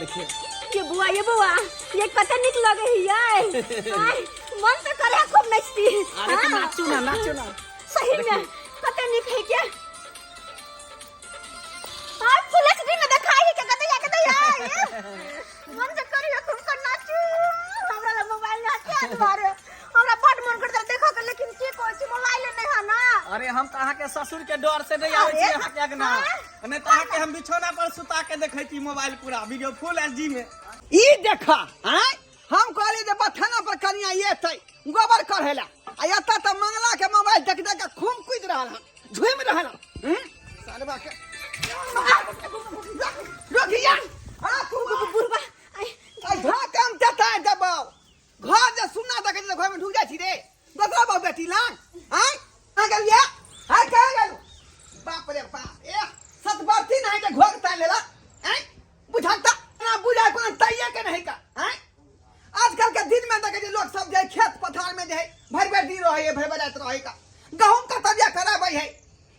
देखिए ये बुआ, ये बुआ, ये कते निक लगे है ये। आय, मन तो करे है खूब नचती। अरे तो हाँ। नाचू ना, नाचू ना। सही में कते निक है के। आय, फुल एचडी में देखाई है के कते या कते या। मन तो करे है खूब कर नाचू। हमरा लग मोबाइल ना के दुआरे। हमरा बड मन करता देखो के, लेकिन की कहै छी, मोबाइल नहीं है ना। अरे हम तो अहाँ के ससुर के डर से नहीं आवे छी अरे, अहाँ के अंगना। हाँ। नहीं तो अहाँ के हम बिछौना पर सुता के देखै छी मोबाइल पूरा वीडियो फुल एचडी में। ई देखा, आय हम कहली जे बथाना पर कनिया एतै गोबर कढ़ेला, आ एतऽ तऽ मंगला के मोबाइल देख देख के खूब कूदि रहल हन, झूमि रहल हन। सालबा के रोकिया। आ बुढ़बा, आय, आय झाकम चता देबौ। घर जे सुन्ना देखै छी तऽ घर में ढुक जाइ छी रे। दोसरा बाप बेटी लाग। आय कहाँ गेलियै? आय कहाँ गेलु? बाप रे बाप, ए सतबरती नहीं के घोर तानि लेलक। आय बुझल तऽ ना बुझाय कोनो तैये के नहीं का। आय आजकल के दिन में देखै छी लोग सब जे खेत पथार में जे है भरि भरि दिन रहै है, भरि भरि राति रहै का, गहूम के तबिया कराबै है,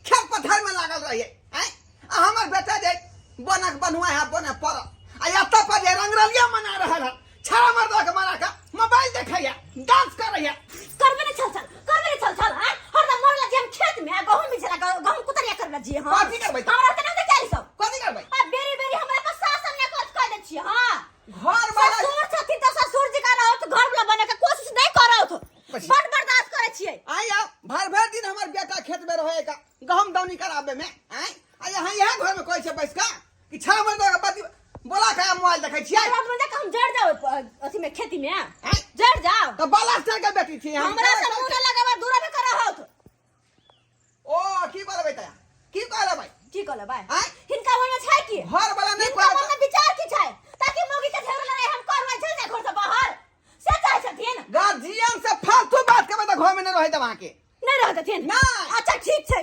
खेत पथार में लागल रहै है। आय आ हमर बेटा जे बनक बनुआ है बने पड़ल, आ एतऽ पर जे रंगरलिया मना रहल है, छड़ा मर्दा के मना के मोबाइल देखैया, डांस करैया। करबे ने छल छल, करबे ने छल छल, आय हरदम मरला जे हम खेत में आ गहूम बिछला, गहूम कुतरिया करबे जी। हां कथी करबै? हमरा त नहीं देखै सब। कथी करबै? आ बेरी बेरी हमरा पर शासन ने कर कह दै छी। हां घर वाला ससुर छथिन त ससुर जी का रहत, घर वाला बने के कोशिश नहीं करत, बस। बड़ बर्दाश्त करै छियै। आय आओ, भर भर दिन हमर बेटा खेत में रहे का गहूम दौनी कराबे में। आय आ यहाँ यहाँ घर में कहै छै बैस का कि छड़ा मर्दा के बती बोला के मोबाइल देखै छियै। हमरा बोले कि हम जड़ जाओ अथी में खेती में। आय? जड़ जाओ। तऽ बालास्टर के बेटी छी हम। हमरा से मुंह न लगावा, दूर में कर रहत। ओ की कहलबै तया? की कहलबै? की कहलबै? आय? हिनका मन में छै की? घर वाला नहीं हिनका कहलकै। मन में विचार की छै? ताकि मौगी के झगड़ा लड़ाई हम करबै, चल जाए घर से बाहर। से चाहै छथिन? गार्जियन से फालतू बात करबै तऽ घर में नहीं रहै देब अहाँके। नहीं रह देथिन? नहीं। अच्छा ठीक छै,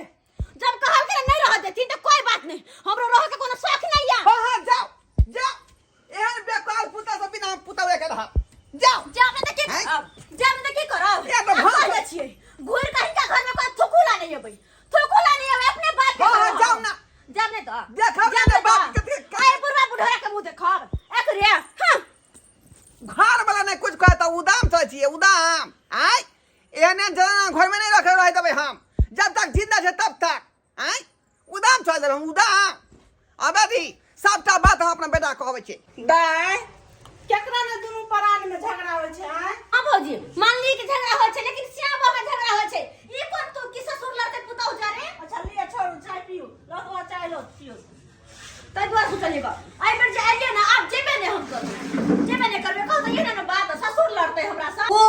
जब कहल के नहीं रह देथिन तऽ कोई बात नहीं, हमरो रह के कोनो शौक नहीं है। हाँ हाँ जाओ जाओ, एहन बेकार पुता से बिना पुता के रह जाओ। जाओ ना तऽ की हैं? करब? जाओ ना तऽ की करब? ए, तऽ हम भाग। कह दै छियै, घुरि कऽ हिनका घर में कोई थुकू ला नहीं अबै, थुकू ला नहीं अबै, अपने बाप के हाँ, हाँ, करब। जाओ ना। जाओ नहीं तऽ। देखब जाओ ना नहीं बाप तऽ। के आइ बुढ़वा बुढ़ोरा के मुँह देखब। एक रे, हाँ। घर वाला नहीं कुछ कहता, उदाम चलै छियै, उदाम। आय एहन एहन जनाना घर में नहीं रखे रह देबै हम, जब तक जिंदा छै तब तक। आय उदाम चल देबै हम, उदाम। अबे दी सबटा बात हम अपना बेटा कहबै छियै। दाय, केकरा ने दुनू परान में झगड़ा होइ छै? आय हाँ भौजी, मान ली कि झगड़ा होइ छै, लेकिन श्याम बाबा झगड़ा होइ छै। ई कोन तू कि ससुर लड़ते पुतहु जा रे? अच्छा लिअ, छोड़ू, चाय पीऊ, रखबो चाय लो पीऊ। तै दुआरे सोचलियै गप। एहि बेर जे एलियै ने, आब जेबे नहि हम करबै, जेबे नहि करबै। कहू तऽ ये ने बात, ससुर लड़तै हमरा सँ। ओ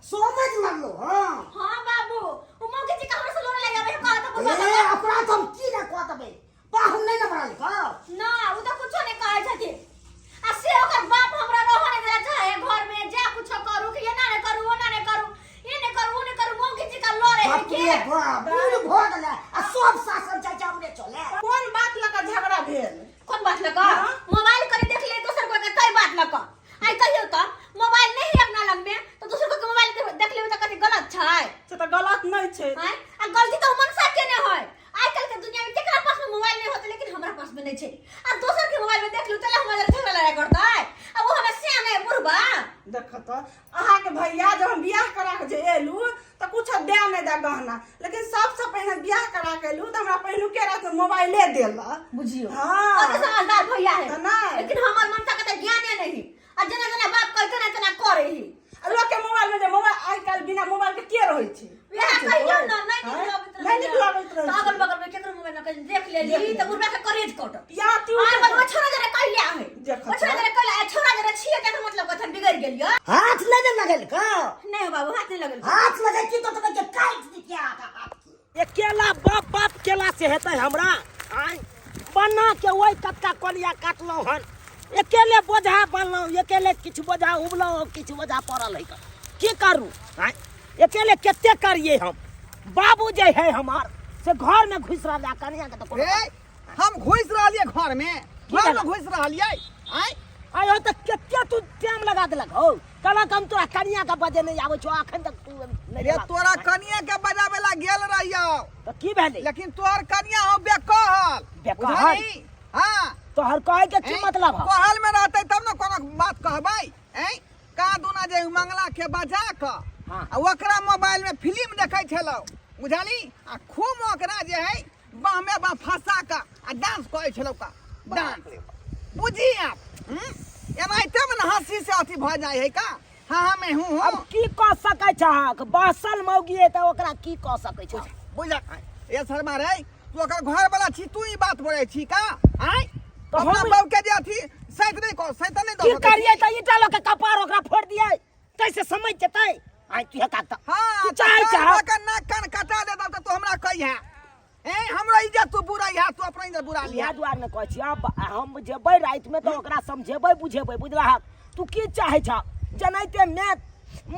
समझ लगलो। हाँ हाँ बाबू, ओ मौगी जी के हमरा से लड़े लगे, कहत तऽ ए, बुझा ओकरा तऽ हम की ने कह देबै, पाहुन नहि ने बनल का? ना, उ तऽ कुछो नहि कहै छथिन। आ से ओकर बाप हमरा रहऽ नहि देला चाहे घर में, जा कुछो करू कि एना नहि करू, ओना नहि करू, ई नहि करू, ओ नहि करू, मौगी जी का लड़े है बाप के। रे बाप, बूढ़ भऽ गेलै आ सब शासन चाचा हमरे चले। कोन बात लऽ कऽ झगड़ा भेल? कोन बात लऽ कऽ? मोबाइल करे देख ले दोसर कोई के, कई बात लऽ कऽ। आइ कहियौ तऽ मोबाइल नहीं है अपना लग में तऽ दोसर कोई के मोबाइल देख लेबै तऽ कथी गलत छै? से तऽ गलत नहि छै। आँय? आ गलती तऽ मनसा के नहि है। आइ काल्हि के दुनिया में केकरा पास में मोबाइल नहीं होते, लेकिन हमरा पास में नहीं छै। आ दोसर के मोबाइल में देख लू तऽ हमरा झगड़ा लड़ाई करतै। आ वो हमरा सियान है बुढ़बा। देख तऽ अहाँके भैया जब हम बियाह करा के जे एलू तऽ कुछो दे नहि दे गहना, लेकिन सबसँ पहिने बियाह करा के एलू तऽ हमरा पहिलुके रात में मोबाइले देलक। बुझियो। हाँ। कते समझदार भैया है। तऽ नहि। लेकिन हमर मनसा के तऽ ज्ञाने नहीं। आ जेना जेना बाप कहते ना तेना करे ही। आ लोक के मोबाइल में जे मोबाइल, आइ काल्हि बिना मोबाइल के के रहै छै? वएह कहियौ ना, नहि नीक आँय? लगैत रहै। नहि नीक लगैत रहै तऽ अगल छै। बगल में केकरो मोबाइल में कहीं देख लेली देख लेली। तऽ बुढ़बा के करेज कटत। या तू आर बल ओ छोरा जरा कहले आहे। देखत ओ छोरा जरा कहले, आ छोरा जरा छियै तकर मतलब कथन बिगड़ गेलियो। हाथ नहि ने लगल का? नहि हो बाबू, हाथ नहि लगल। हाथ लगै की तो तुम्हें के काटि दितिया हाथ के। अकेला बाप बाप केला से हेतै हमरा? आँय बना के ओहि कतका कोलिया काटलहुँ हन, अकेले बोझा बनलहुँ, अकेले किछु बोझा उबलहुँ, किछु बोझा पड़ल है। की करू? आँय अकेले कते करिए हम? बाबू जे है हमार से घर में घुसि रहल है, कनिया के तऽ कोनो रे हम घुसि रहलियै घर में, घर में घुसि रहलियै। आँय आयो तऽ कते तू टाइम लगा देलक हौ, कहलक हम तोरा कनिया के बजे नहि आबै छौ, अखन तक तू नहि रे देलक। तोरा कनिया के बजाबे ला गेल रहियौ तऽ की भेलै? लेकिन तोहर कनिया हो बेकहल। बेकहल? बुझलही? हाँ। तोहर कहै के की ऐं? मतलब हौ? कहल में रहत रहबै ऐं कहाँ दुना जे मंगला के बजा कऽ हाँ। आ ओकरा मोबाइल में फिल्म देखै छलहुँ बुझली आ खूब ओकरा जे है बाह में बाह फंसा कऽ आ डांस करै छलहुँ का डांस बुझी आप हम्म? एनाहिते में ने हंसी से अथी भऽ जाइ है का हाँ हाँ मैं हूँ हूँ अब की कऽ सकै छहक बसल मौगी है तऽ ओकरा की कऽ सकै छह बुझल ए शर्मा रे तू ओकर घर वाला छी तू ई बात बोलै छी का आय तऽ अपना हम- बाप के जे अथी सैत नहीं कर सैत नहीं की दऽ करियै तऽ ईटा लऽ के कपार ओकरा फोड़ि दियै तैसे समझ जेतै आइ तू हेता तऽ हाँ तू चाहै छह के नाक कान कटा दे तब तू हमरा कहिया ए हमरा इज्जत तू बुरा है तू अपना इज्जत बुरा लिया इएह दुआरे ने कहै छी आब हम जेबै रातिमे तऽ ओकरा समझेबै बुझेबै बुझलहक तू की चाहै छह जेनाहिते माय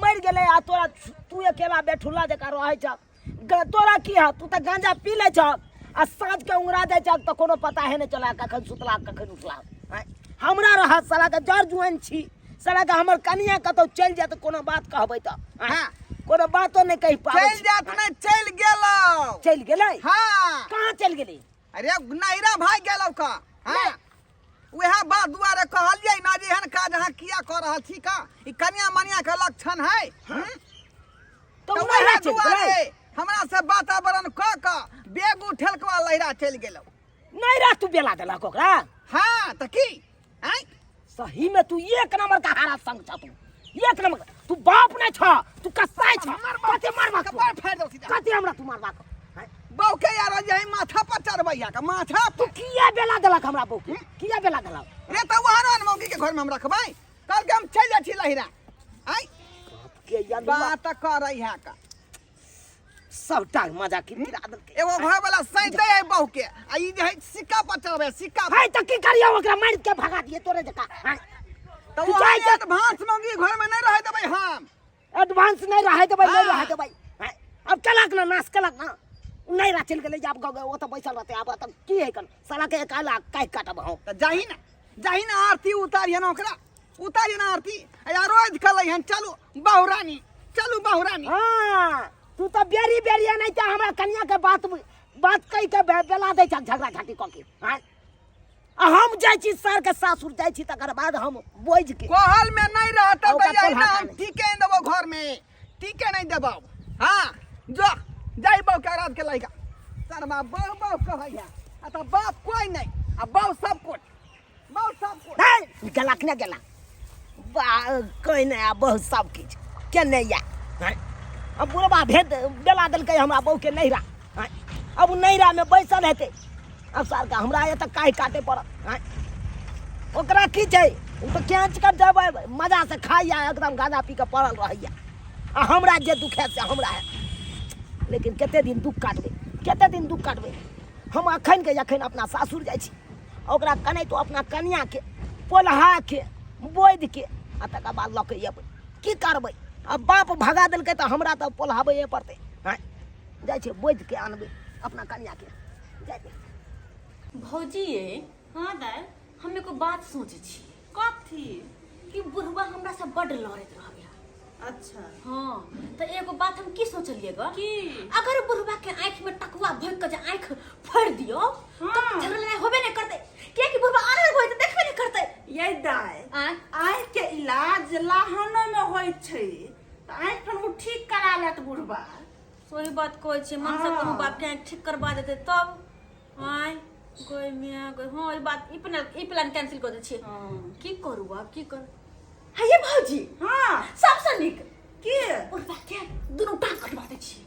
मरि गेलै आ तोरा तू अकेला बेठुल्ला जकाँ रहै छह तोरा की है तू तऽ गांजा पी लै छह आ साँझ के उंगरा जाइ छह तऽ कोनो पता है नहि चला कखन सुतला कखन उठला आँय? हमरा रहत साला के जर जुआन छी साला के हमर कनिया कतौ चलि जाय तऽ कोनो बात कहबै तऽ आँय? हाँ। कोनो बातो नहि कहि पाबै चलि छी। जात नहीं चलि गेलौ चलि गेलै हाँ कहाँ चलि गेलै अरे नैरा भाग गेलौ का हाँ वएह बात दुआरे कहलियै ना जे एहन काज अहाँ किया कऽ रहल छी का ई कनिया मनिया के लक्षण है हम्म? तऽ तऽ ओ नैहरा वएह चलि गेलै दुआरे हमरा से वातावरण कऽ कऽ बेग उठेल कऽ लहिरा चलि गेलौ नैहरा तू बेला देलक ओकरा हाँ तऽ की आँय सही में तू एक नंबर का हारा संग छ तू एक नंबर का। तू बाप नहीं छ तू कसाई छ कते मारबा कपार फाड़ि दौ सीधा कते हमरा तू मारबा आँय? बहू के यार जे है माथा पर चढ़बैया का माथा तू किया बेला देलक हमरा बहू के किया बेला देलक रे तऽ वहाँ न मौगी के घर में हम रखबै कल के हम चलि जाइ छी लहिरा आँय के यदुआ बात करै है का सबटा मजा किरकिरा देलकै एगो घर वाला सैते है बहू के आ ई जे है सिक्का पर चढ़बै सिक्का पर हाय तऽ की करियौ ओकरा मारि के भगा दिए तोरे जकाँ हाय तऽ तू वहाँ जाइ जा। एडवांस मौगी घर में नहीं रहे देबै हम एडवांस नहीं रहे देबै नहीं हाँ। रहे देबै हाय, अब केलक ना नाश केलक ना नहीं रह चलि गेलै जे आब गाँव ओतऽ बैसल रहतै आब तऽ की है कन साला के एकाला काटि काटब हम तऽ जाही ना जाही ना आरती उतारियन ओकरा उतारियन आरती आ रोज कलै हन चलू बहुरानी चलू बहुरानी हाँ तू तऽ बेरी बेरी नहीं तऽ हमरा कनिया के बात बात कहि के बेला दै छह झगड़ा झाटी कऽ के हाँ आ हम जाइ छी सर के सासुर जाइ छी तकर बाद हम बोझ के कोहल में नहीं रहता आ ओकरा तो यही ना कोल्हा हम नहीं। टीके नहीं देबो घर में टीके नहीं देबो हाँ जो जाई बहु के रात के लइका सरवा बहु बहु कहैया आ त बाप कोई नहीं आ बहु सब कुछ बहु सब कुछ नहीं गेला कि नहीं गेला बा कोई नहीं आ बहुत सब किछु के नहीं या हैं? अब बुढ़बा भेद बेला देलकै हमरा बहू के नैहरा हैं? अब उ नैहरा में बैसल हेतै अब सार हमरा एतऽ काहि काटे पड़त हैं? ओकरा की छै ओ तऽ कैंच कर जेबै मजा से खाइया एकदम गांजा पी के पड़ल रहैया आ हमरा जे दुख है से हमरा है लेकिन कते दिन दुख काटबै कते दिन दुख काटबै हम अखन के अखन अपना सासुर जाइ छी ओकरा कनैतो अपना कनियाके पोल्हाके बोधिके आ तकर बाद लऽ के अयबै की करबै आ बाप भगा देलकै तऽ हमरा तऽ पोल्हाबैए पड़तै आँय जाइ छै बोधिके आनबै अपना कनियाके जाइ दे। भौजी ये हाँ दाइ हम एगो बात सोचै छी कथी कि बुढ़वा हमरा से बड लड़ैत रहैया अच्छा हाँ तऽ एगो बात हम की सोचलिए ग की अगर बुढ़वा के आँखि में टकुआ भोंकि के जे आँखि फोड़ि दियौ हाँ। तऽ झगड़ा लड़ाई होबे नहि करतै कियाकि बुढ़वा आनर भऽ जेतै देखबे नहि करतै ये दाइ आँय आँखि के इलाज लाहनो में होइ छै तऽ आँखि फेर ओ ठीक करा लेत बुढ़बा सही बात कहै छियै मन से हाँ। कोनो बाप के आँखि ठीक करबा देतै तब आँय गोय मियाँ गोय हाँ ई बात ई प्लान कैंसिल कऽ दै छियै हाँ। की करू आब की करू हे ये भौजी हाँ सबसँ नीक की बुढ़बा के दुनू टांग कटवा दै छियै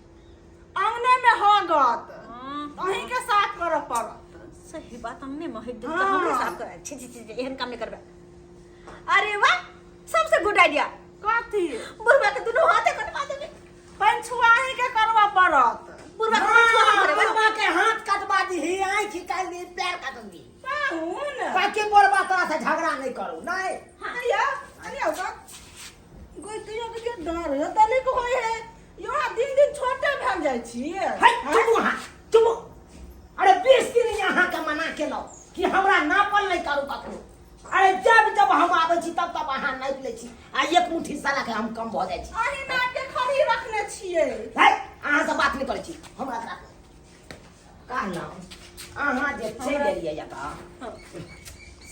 अंगने में होगत हाँ। अहीं के साफ करऽ पड़त सही बात अंगने में होइत तऽ हाँ। हमरे साफ करा छी छी छी छी, एहन काम नहि करबै अरे वाह सबसे गुड आइडिया कथी बुढ़बा के दुनू हाथे कटवा देबै पंछुआ अहीं के करबऽ पड़त बुढ़बा के पंछुआ हम करेबै बुढ़बा के हाथ कटवा दीही आँखि निकालि दीही पैर काटि दीही पाहुन ताकि बुढ़बा तोरा से झगड़ा नहीं करू नहीं अरे अरे होगा गोई तुयो के डर है तले को होय है यो दिन दिन छोटे भेल जाइ छी है चुप वहाँ चुप अरे 20 दिन यहाँ के मना केलहुँ कि हमरा नापल नहीं करू ककरो अरे जब जब हम आबै छी तब तब अहाँ नापि लै छी आ एक मुट्ठी साला के हम कम भऽ जाइ छी अहीं नाप के खड़ी रखने छियै है अहाँ से बात नहीं करै छी हमरा एकरा कहलहुँ अहाँ जे चलि गेलियै एतऽ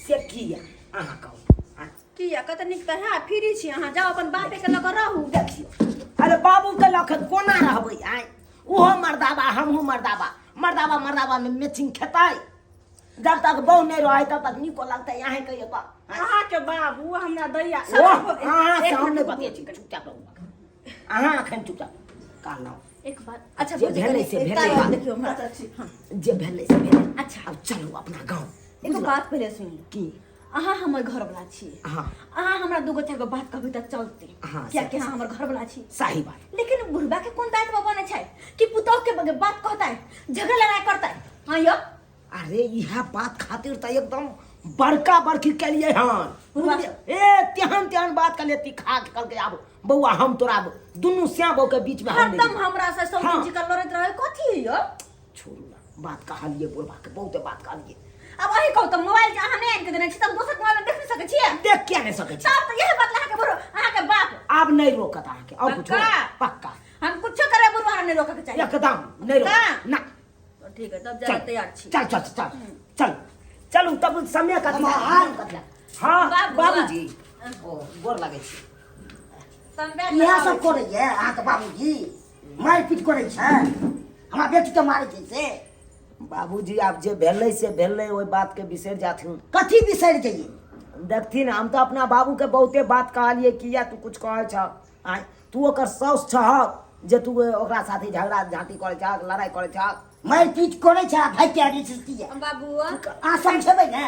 से किया अहाँ कहू आँय? किया कत नीक तऽ है फ्री छी अहाँ जाउ अपन बापे के लऽ कऽ रहू। देखियौ, अरे बाबू के लऽ कऽ कोना रहबै? आय ओहो मर्दाबा हमहूँ मर्दाबा, मर्दाबा मर्दाबा में मैचिंग खेतै। जब तक बहु नहीं रहै तब तक नीको लगतै। अहें कहियो तऽ अहाँ के बाबू हमरा दैया ओ अहाँ से हम नहीं बतियै छी, चुपचाप रहू अहाँ अखन, चुपचाप कहलहुँ। एक बात अच्छा जे भौजी, भेलै कनि से एक भेलै। बात देखियौ हमरा। हाँ। जे भेलै से भेलै। अच्छा। आब चलू अपना गाँव। एगो बात पहिले सुनि लू। की? अहाँ हमर घरवला छी। हाँ। अहाँ हमरा दूगो चारि गो बात कहबै तऽ चलतै। हाँ, कियाकि से- अहाँ हमर घरवला छी। सही बात। लेकिन बुढ़बा के कोन दायित्व बनै छै कि पुतोह के बात कहतै, झगड़ा लड़ाई करतै? हाँ यौ। अरे इएह बात खातिर तऽ एकदम बड़का बड़की केलिए हन। बुढ़बा- ए तेहन तेहन बात कहलिए तीखा के, कहलकै आब बौआ हम तोरा दुनू श्या बहू के बीच में हम नहीं हरदम जेबै। हमरा से सब हाँ। जी के लड़ैत रहे कथी यौ? छोड़ू ना, बात कहलिए बुढ़बा के, बहुते बात कहलिए। अब अही कहू तऽ मोबाइल जे अहाँ नहि आनि के देने छी तऽ हम दोसर मोबाइल में देख नहि सकै छियै? देख किया नहीं सकै छी? तब तऽ इएह बात अहाँके बुढ़ अहाँके बाप आब नहीं रोकत अहाँके और कुछ। पक्का? पक्का। हम कुछो करे बुढ़वा हमरा नहीं रोकके चाही। एकदम नहीं रोकत पक्का? ना। तो ठीक है, तब चल ज्यादा तैयार छी। चल चल चल चल चलू तब समय कथी? हाँ। बाबू। बाबूजी, ओ गोर लगै छी। समय इएह सब करैए अहाँके बाबूजी? मारि पीट करै छै, हमरा बेटीके मारै छै से? बाबूजी, आब जे भेलै से भेलै, ओहि बातके बिसरि जाथिन। कथी बिसरि जइए? देखथिन, हम तऽ अपना बाबूके बहुते बात कहलियै, किया तू कुछ कहै छह? आँय, तू ओकर साउस छह जे तू ओकरा साथे झगड़ा झाँटी करै छह, लड़ाइ करै छह? मारि पीट करै छै आ भागि के आबै छै किया? बाबू। अहाँ समझेबै ने?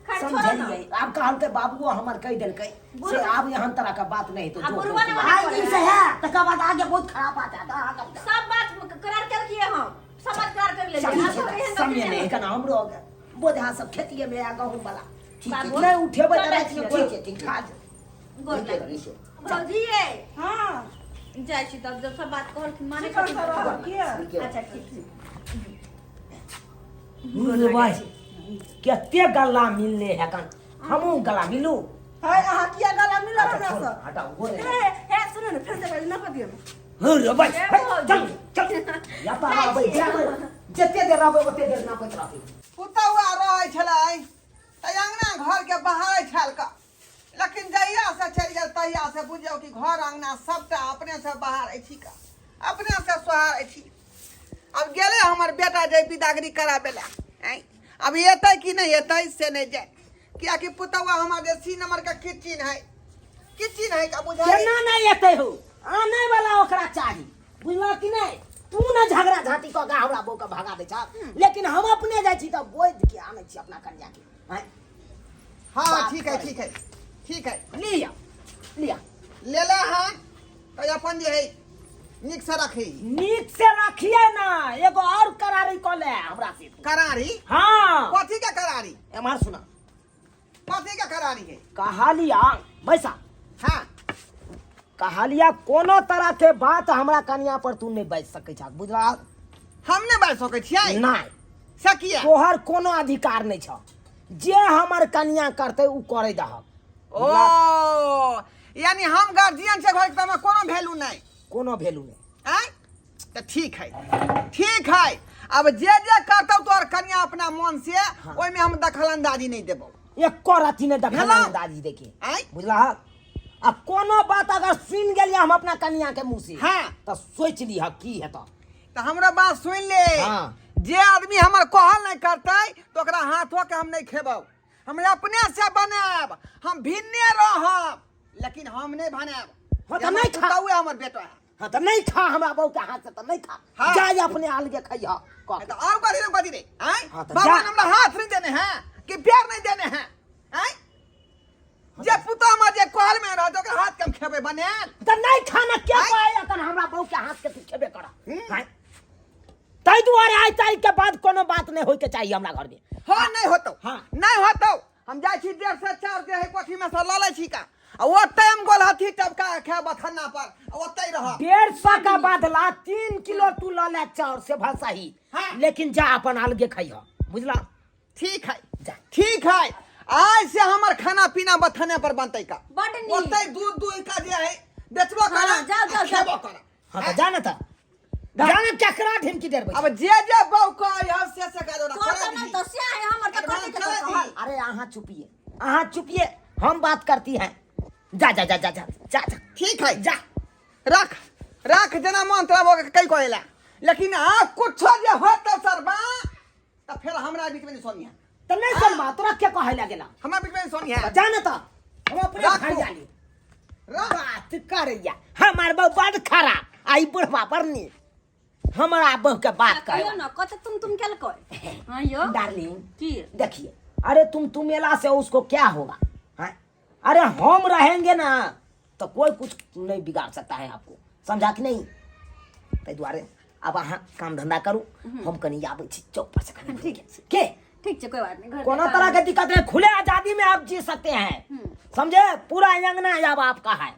खैर छोड़ो ने। समझलियै। आब कहलकै बाबुओ हमर कहि देलकै से आब एहन तरह के बात नहि हेतौ। आ जो बुढ़वा ने आइ दिन से है तकर बाद आगे बहुत खराब बात है अहाँके। सब बात करार केलकिए, हम सब बात करार कर लेलिए। चल, आब सब एहन समय गलती नहि नहि। केना हमरो बोझा सब खेतिए में आ गहूम वाला। ठीक छै। नहि उठेबै तऽ चलै रातिमे छियै। कोइ ठीक छै, ठीक छै। खा जेतै। गोर नीके लागै। नीके। भौजी ये। हाँ। जाइ छी तब, जब सब बात कहलखिन माने चिकन छथिन। सब रहल किया? नीके। अच्छा ठीक छै। रे भाई, कते गला मिलले है कन, हमहूँ गला मिलू। है अहाँ किया गला मिलल अच्छा, हमरा छोड़ू, से? हटाउ, गोरे। हे हे सुनू ने, फेर से ना पतियो। हो रे भाई, ए, हे, भौजी। चल चल या रहबै जाबै, जते देर रहबै ओते देर नापैत रहबै। पुतहुआ रहै छलै तऽ अङ्गना घरके बहारै छल कऽ, लेकिन जहियासँ चलि गेल तहियासँ बुझियौ कि घर अङ्गना सभटा अपनेसँ बहारै छी कऽ, अपनेसँ सोहारै छी। आब गेलै हमर बेटा जे बिदागरी कराबै लए, आँय, आब एतै कि नहि एतै से नहि जानि, कियाकि पुतहुआ हमर जे सी नम्बरके किचिन है, किचिन है का बुझाइ। केना नहि एतै हो? आनै वाला ओकरा चाही, बुझलह कि नहि? तू ने झगड़ा झाँटी कऽ के हमरा बहू के भगा दै छह, लेकिन हम अपने जाइ छी तऽ बोधि के आनै छी अपना कन्या के। आँय? हाँ। बात ठीक है। करै। ठीक है, ठीक है। लिअ लिअ। लेले हन तऽ अपन जे है नीकसँ रखी। नीक से रखिए ना, एगो और करारी कऽ ले हमरा से। करारी? हाँ। कथी के करारी? एम्हर सुना। कथी के करारी है? कहलिया बैसा। हाँ। कहलिया कोनो तरह के बात हमरा कनिया पर तू नहीं बाजि सकै छह, बुझला? हम नहि बाजि सकै छियै? नहीं। से किया? तोहर कोनो अधिकार नहीं छ, जे हमर कनिया करतै उ करै दहक। ओ यानी हम गार्जियन छै घर के, तऽ कोनो वैल्यू नहि? कोनो वैल्यू नहीं। आँय, तऽ ठीक है, ठीक है। अब जे जे करतौ तोहर कनिया अपना मन से, ओहिमे हम दखल अंदाजी नहि देबौ। एको रत्ती नहीं दखल भेलौ? अंदाजी देखे। आँय? बुझला? आ कोनो बात अगर सुनि गेलियै हम अपना कनिया के मुंह से, हाँ। तऽ सोचि लिह की हेतौ। तऽ हमरो बात सुनि ले। हाँ। जे आदमी हमर कहल नहि करतै तऽ ओकरा हाथो के हम नहि खेबौ। हम अपने से बनायब, हम भिन्ने रहब, लेकिन हम नहि बनायब। हाँ, तऽ नहि खा। पुतहुए हमर बेटा है। हाँ तऽ नहीं खा हमरा बहू के हाथ से, तऽ नहीं खा। हाँ। जाय अपने अलगे खइह कह। तऽ और कथी रे, कथी रे? आँय? हाँ, तऽ भगवान जा। हमरा हाथ नहि देने हैं कि पैर नहीं देने हैं? आँय, जे पुतहु हमर जे कहल में रहत ओकर हाथ के हम खेबै बनायल? तऽ नहीं खाना के आँय? कहै अखन हमरा बहू के हाथ के तू खेबे कर? ताहि दुआरे आइ तारीख के बाद कोनो बात नहीं होय के चाहिए हमरा घर में। हाँ, नहीं होतौ। हाँ। नहीं होतौ। हम जाइ छी 150 चाउर के है कोठी में से लऽ लै छी का, आ ओतै हम गोलहथी टपका खायब बथन्ना पर, आ ओतै रहब। 150 का बदला 3 किलो तू लऽ ले चाउर से भल सही। हाँ। लेकिन जा अपन अलगे खइह, बुझला? ठीक है। जा। ठीक है, आज से हमर खाना पीना बथने पर बनतै का। बड नीक। ओतै दूध दूध का जे है बेचबो हाँ, करब जाओ, आ जाओ, खेबो जाओ। करब। हाँ तऽ जा ने, तऽ जा ने, केकरा ढिमकी देबै? अब जे जे बहू कहै हम से से करो ना। तोर तऽ नहि तो से है हमर तऽ कथी के चलै कहल। दी। अरे अहाँ चुपिए, अहाँ चुपिए। हम बात करती हैं। जा जा जा जा जा जा जा। ठीक है, जा। रख रख, जेना मन तोरा भऽ कई कहेला, लेकिन आ कुछो जे होत सरबा त फेर हमरा बीच में नहीं सोनी है। त नहीं सुनबा, तोरा के कहे लागेला? हमरा बीच में नहीं सोनी है। जा न त हम अपने राखू। घर जाली। रख। बात करैया हमार बहु बड खराब, आई बुढ़वा बड़ नी हमरा बहु के बात कहियो कहे। न कत तुम तुम केल कह। हां यो डार्लिंग की देखिए, अरे तुम एला से उसको क्या होगा हैं? अरे हम रहेंगे ना तो कोई कुछ नहीं बिगाड़ सकता है आपको, समझा कि नहीं? ताहि दुआरे अब अहाँ काम धंधा करू, हम कनी आबै छी चौक पर से कनी। ठीक है। के ठीक छै, कोई बात नहीं। घर कोनो के तरह काम। के दिक्कत नहीं, खुले आजादी में आप जी सकते हैं, समझे? पूरा अंगना अब आपका है।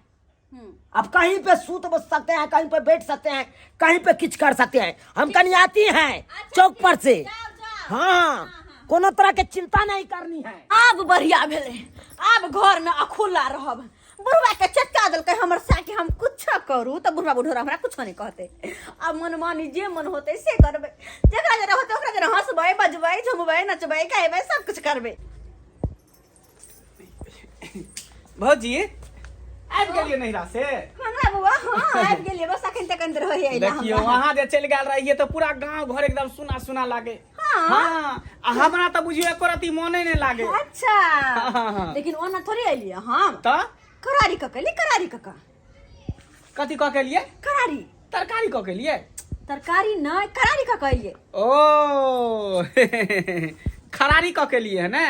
आप कहीं पे सूत बस सकते हैं, कहीं पे बैठ सकते हैं, कहीं पे किच कर सकते हैं। हम कहीं आती हैं चौक पर से। जाओ, जाओ। हाँ, कोनो तरह के चिंता नहीं करनी है। आब बढ़िया भेलै, आब घर में अखुला रहब। बुढ़वा के चटका देलकै हमर सा कि हम कुछ करू तऽ बुढ़वा बुढ़ोरा हमरा कुछो नहीं कहते। आब मनमानी जे मन होतै से करबै, जकरा जरा होतै ओकरा जरा हंसबै बजबै झुमबै नचबै गायबै सब कुछ करबै। भौजी आबि गेलियै नैहरा से? हमरा बौआ हाँ आबि गेलियै, बस अखन तक अंदर होइए अइला देखियौ हमरा। अहाँ जे चलि गेल रहियै तऽ पूरा गाँव घर एकदम सुना सुना लागे। हाँ। हाँ, आ हमरा तऽ बुझियौ एको रति मोने नहि लागे। अच्छा। हाँ। लेकिन ओना थोड़े एलियै हम। तऽ करारी कऽ के एलियै, करारी कऽ के। कथी कऽ के एलियै? करारी। तरकारी कऽ के एलियै? तरकारी नहि, करारी कऽ के एलियै। ओ खरारी कऽ के एलियै है ने?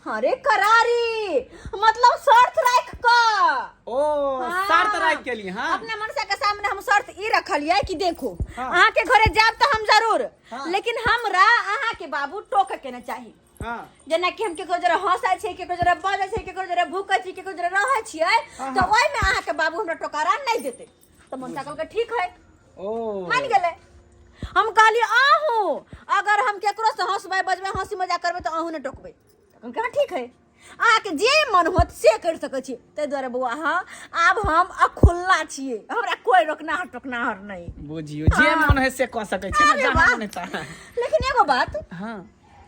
अरे करारी मतलब शर्त राख कऽ। ओ हाँ। शर्त राखि के एलियै। हाँ, अपना मनसा के सामने हम शर्त ई रखलियै कि देखो हाँ। अहाँ के घरे जायब तऽ हम जरूर, हाँ। लेकिन हमरा अहाँ के बाबू टोक के न चाही। हाँ। जेना कि हम केकरो जरा हंसै छियै, केकरो जरा बजै छियै, केकरो जरा भूकै छियै, केकरो जरा रहै छियै, हाँ, तऽ हाँ। ओहिमे अहाँ के बाबू हमरा टोकारा नहि देतै। तऽ मनसा कहलकै ठीक है, ओ मान गेलै। हम कहलियै अहूँ अगर हम केकरो से हंसबै बजबै हंसी मजाक करबै तऽ अहूँ नहि टोकबै। कहलकै हाँ ठीक है, अहाँके जे मन होत से करि सकै छी। ताहि दुआरे बौआ अहाँ आब हम अखुल्ला छियै, हमरा कोइ रोकनाहर टोकनाहर नहि। बुझियौ जे हाँ। मन है से कऽ सकै छी ने, अरे जहाँ वाह। मन है तहाँ। लेकिन एगो बात, हाँ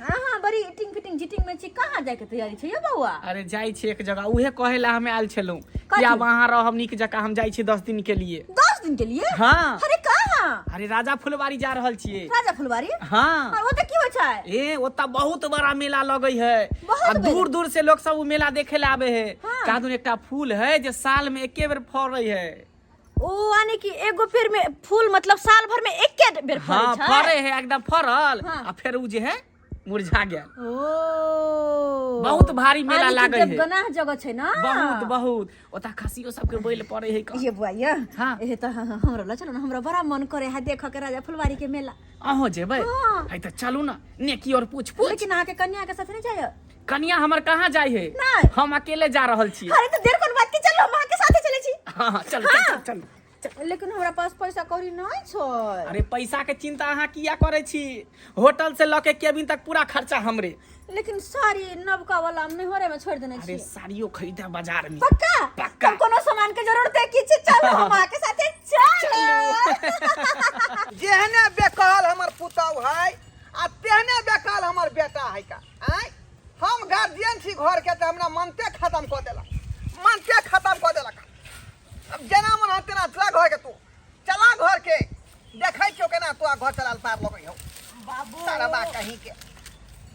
अहाँ बड़ी इटिंग फिटिंग जिटिंग में छी, कहाँ जायके तैयारी छै यौ बौआ? अरे जाइ छी एक जगह, उहे कहे ला हम आयल छलहुँ कि कथी? आब अहाँ रहब नीक जकाँ, हम जाइ छी 10 दिन के लिए। 10 दिन के लिए? हाँ। अरे कहाँ? अरे राजा फुलवारी जा रहल छियै। राजा फुलवारी? हाँ। और ओतऽ की होइ छै? ए ओतऽ बहुत बड़ा मेला लगै है, बहुत आ बड़ा। दूर दूर से लोग सब उ मेला देखे ला आबे है। हाँ। कादुन एकटा फूल है जे साल में एके बेर फड़ै है। ओ यानी कि एगो पेड़ में फूल मतलब साल भर में एके बेर फड़ै हाँ, छै? फड़े है एकदम फड़ल, हाँ। आ फेर उ जे है मुरझा गेल। ओ बहुत भारी मेला यानी कि लागै है। देवगनाह जगह छै ना? बहुत बहुत ओतऽ खसियो सबके बैल पड़े है। ये बुआ ये हाँ। ए त हमरा ल चलो ना, हमरा बड़ा मन करे है देख के राजा फुलवारी के मेला। अहों जेबै? हाँ। है तऽ चलू ना, नेकी और पूछ पूछ। लेकिन अहाँ के कन्या के साथ नहीं जाय? कन्या हमर कहाँ जाय है? नहीं। हम अकेले जा रहल छी। अरे तो देर कोन बात की, चलो हम अहाँ के साथे चले छी। हाँ हाँ चल चल चल चल। लेकिन हमरा पास पैसा कौड़ी नहीं छै। अरे पैसा के चिंता अहाँ किया करे छी? होटल से लके केबिन तक पूरा खर्चा हमरे। लेकिन साड़ी नवका वाला हम नैहरे में छोड़ देने अरे छी। साड़ियो खरीदा बाजार में। पक्का? पक्का। तब कोनो सामान के जरूरत है किछु, चलो हम अहाँ के साथे चलो। जेहने बेकल हमर पुतहु है आ तेहने बेकल हमर बेटा है का। आँय हम गार्जियन छी घर के, तऽ हमरा मनते खत्म कऽ देलक, मनते खत्म कऽ देलक। अब जेना मन होत तेना चला घर के, तू चला घर के, देखै छियौ केना तू घर चलाल पार लगै हौ। बाबू सारा बा कहीं के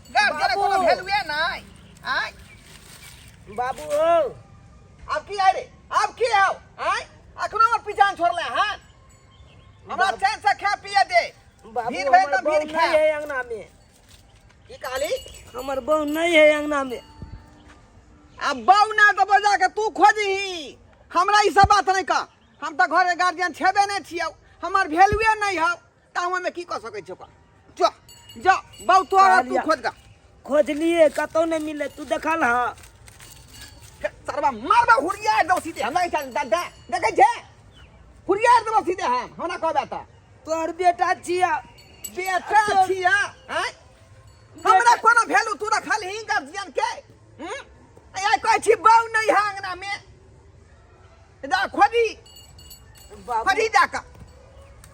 गार्जियन कोनो बाबू। वैल्यूए नहि। आँय बाबू ओ अब की आय रे, अब की हौ? आँय अखनो हमर पीछा छोड़ले हन, हमरा चैन से खा पिए दे। बाबू भीड़ भेल हमर तऽ भीड़ बहू खा। नहीं है अंगना में। की कहली? हमर बहू नहीं है अंगना में। आ बहू ना तऽ बजा के तू खोजही, हमरा ई सब बात नहीं कह। हम तऽ घरे गार्जियन छेबे नहीं छियौ, हमर वैल्यूए नहीं हौ, तऽ हम ओहिमे की कऽ सकै छियौ? जो जो बहू तोरा तू कहलिया। खोज गा। खोजलिए कतौ नहीं मिले, तू देखल हा? सरबा मारबा हुरिया दो सीधे, हमरा चल दा दा देखै छे हुरिया दो सीधे। हम हमरा कहबे तऽ तोहर बेटा छिया। बेटा छिया? आँय हमरा कोनो वैल्यू तू रखल ही गार्जियन के? आइ कहै छी बहू नहीं है अंगना में, जा खोजी। बाबू खोजी जा कऽ।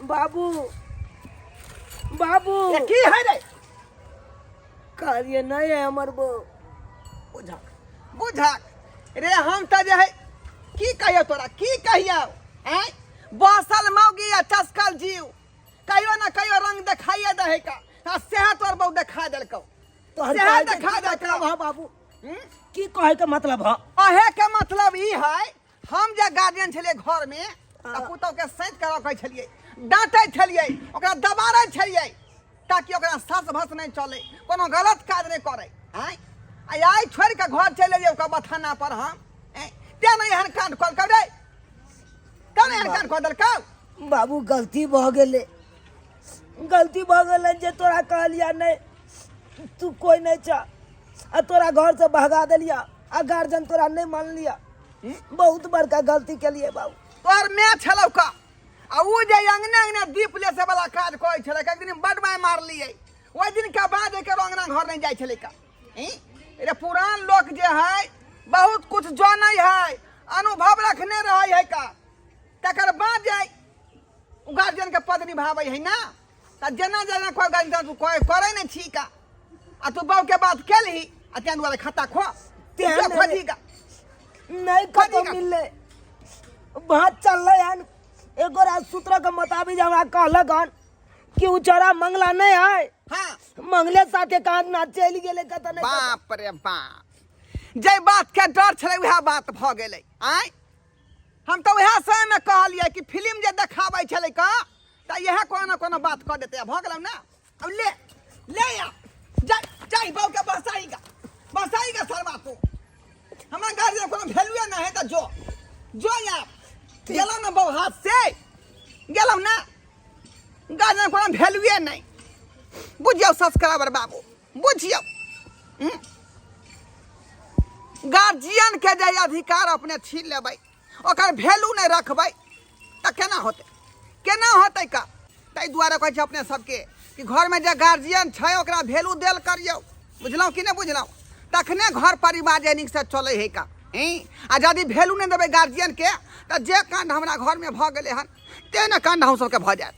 बाबू बाबू ये की है रे? कहलिए नहीं है हमर बहू। बुझक बुझक रे हम तऽ जे है की कहियौ तोरा की कहियौ आँय बसल मौगी आ चसकल जीव कहियो ना कहियो रंग देखाइए दे का आ सेहा तोर बहु देखा देलकौ तोहर सेहा कहै के देखा की देलकौ मतलब है बाबू की कहै के मतलब है अहे के मतलब ई है हम जे गार्जियन छलियै घर में तऽ पुतहु के सैत के रखै छलियै डांटै छलियै ओकरा दबारै छलियै ताकि ओकरा सस भस नहि चले कोनो गलत काज नहि करै आँय आ आइ छोड़ि कऽ घर चलि एलियै ओकर बथाना पर हम आँय तेँ नहि एहन कांड कऽ रे तेँ नहि एहन कांड कऽ देलकौ बाबू गलती भऽ गेलै गलती भऽ गेलै जे तोरा कहलिया नहि तू कोइ नहि छ आ तोरा घरसँ भगा देलिया आ गार्जियन तोरा नहि मानलिया बहुत बड़का गलती केलिए बाबू तोहर माय छलौ का आ उ जे अंगने अंगने दीप लेसे वाला काज करै छलै एक दिन बड माय मारलियै ओहि दिन के बाद एकर अंगना घर नहि जाइ छलै का ई? रे पुरान लोक जे है बहुत कुछ जानै है अनुभव रखने रहै है का तकर बाद जे उ गार्जियन के पद निभाबै है ना तऽ जेना जेना कोइ गार्जियन तू कोइ करै नहि छी का आ तू बहू के बात केलही आ तें दुआरे खत्ता खो तेहन जो खोजी का नहि कतौ कथी का? मिललै बात चललै हन एगो राजसूत्र के मुताबिक हमरा कहलक हन कि उ चौरा मंगला नहीं है हाँ मंगले साथे कान ना चलि गेलै कतऽ नहि कतऽ। बाप रे बाप जे बात के डर छलै वएह बात भऽ गेलै आँय हम तऽ वएह समयमे कहलियै कि फिल्म जे देखाबै छलै का तऽ इएह कोनो ने कोनो बात कऽ देतै भऽ गेलौ ने अब ले ले आ जा जा बाबू के बसाई का बसाई का सरवा तू हमरा गाड़ी में कोनो वैल्यूए ना है तऽ जो जो या गेलौ ना बाबू हाथ से गेलौ ना गाड़ी में कोनो वैल्यूए नहीं बुझियौ सब्सक्राइबर बाबू बुझियौ गार्जियन के जे अधिकार अपने छीन लेबै ओकर वैल्यू नहि रखबै तऽ केना होतै केना होतै का ताहि दुआरे कहै छै अपने सबके कि घरमे जे गार्जियन छै ओकरा वैल्यू देल करियौ बुझलहुँ कि नहि बुझलहुँ तखने घर परिवार जे नीकसँ चलै है का आ यदि वैल्यू नहि देबै गार्जियनके तऽ जे काण्ड हमरा घरमे भऽ गेलै हन तेहने काण्ड अहूँ सबके भऽ जायत।